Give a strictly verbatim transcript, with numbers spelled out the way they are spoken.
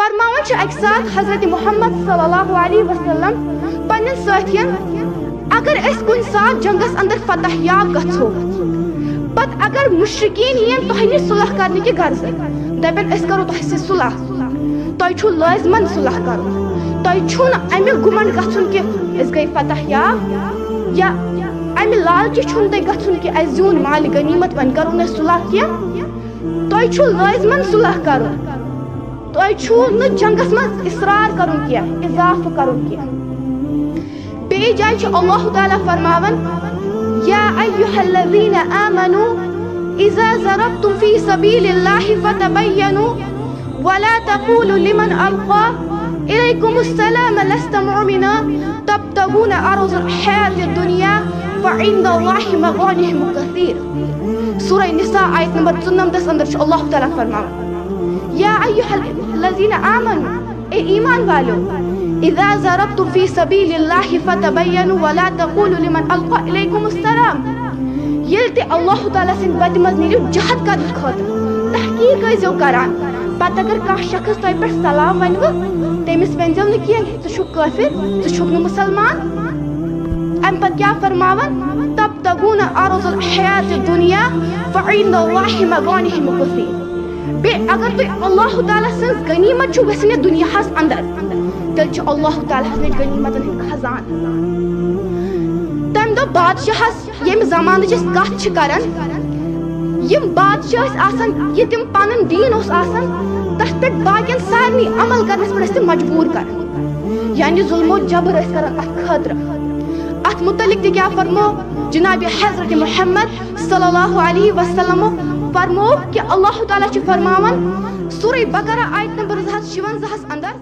فرماوان چھِ اَکہِ ساتہٕ حضرت محمد صلی اللہ علیہ وسلم پننٮ۪ن سٲتھین، اگر أسۍ کُنہِ ساتہٕ جنگس اندر فتح یاب گژھو، پتہٕ اگر مشرکین یِن تۄہہِ نِش صلح کرنہٕ کہِ غرضہٕ، دپن أسۍ کرو تۄہہِ سۭتۍ صلح، تۄہہِ چھُو لٲزمن صلح کرُن، تۄہہِ چھُو نہٕ امیُک گُمنڈ گژھُن کہِ أسۍ گٔے فتح یاب، یا امہِ لالچہِ چھُنہٕ تۄہہِ گژھُن کہِ اسہِ زیوٗن مالِ غنیمت، وۄنۍ کرو نہٕ أسۍ صلح کینٛہہ۔ تۄہہِ چھُو لٲزمن صلح کرُن، تۄہہِ چھُو نہٕ جنگس منٛز اصرار کرُن کینٛہہ، اضافہٕ کرُن کینٛہہ۔ بیٚیہِ جایہِ چھُ اللہ تعالیٰ فرماوان، یا ایھا الذین آمنوا اذا ضربتم فی سبیل اللہ فتبینوا ولا تقولوا لمن القى الیکم السلام لست مؤمنا تبتغون عرض الحیات الدنیا فعند اللہ مغانم کثیر۔ سورہ نساء آیت نمبر ژُنَمتس اندر چھُ اللہ تعالیٰ فرماوان، یا ایھا الذین آمنوا، اے ایمان والو، اذا ضربتم فی سبیل اللہ فتبینوا ولا تقولوا لمن القى الیکم السلام۔ ییٚلہِ تہِ اللہ تعالیٰ سٕنٛدِ وتہِ منٛز نیٖرِو جہاد کرنہٕ خٲطرٕ، تحقیق ٲسۍزیو کران۔ پتہٕ اگر کانٛہہ شخص تۄہہِ پٮ۪ٹھ سلام ونوٕ، تٔمِس ؤنۍزیو نہٕ کینٛہہ، ژٕ چھُکھ کٲفر، ژٕ چھُکھ نہٕ مُسلمان۔ امہِ پتہٕ کیٛاہ فرماوان؟ تبتغون عرض الحیات الدنیا فعند اللہ مغانم کثیر۔ بیٚیہِ اگر تُہۍ اللہ تعالیٰ سٕنٛز غنیمت چھُو یژھان یتھ دُنیاہس اندر، تیٚلہِ چھُ اللہ تعالیٰ ہس نِش غنیمتن ہُنٛد خزانہٕ۔ تمہِ دۄہ بادشاہس، ییٚمہِ زمانٕچ أسۍ کتھ چھِ کران، یِم بادشاہ ٲسۍ آسان، یہِ تِم پنُن دیٖن اوس آسان، تتھ پٮ۪ٹھ باقین سارنٕے عمل کرنس پٮ۪ٹھ ٲسۍ تِم مجبوٗر کران، یعنی ظلم و جبر ٲسۍ کران اتھ خٲطرٕ۔ اتھ متعلق تہِ کیٛاہ فرمو جناب حضرت محمد صلی اللہ علیہ وسلمو؟ فرمو کہِ اللہ تعالیٰ چھُ فرماوان سورہ بقرہ آیت نمبر زٕ ہتھ شُوَنزاہس اندر،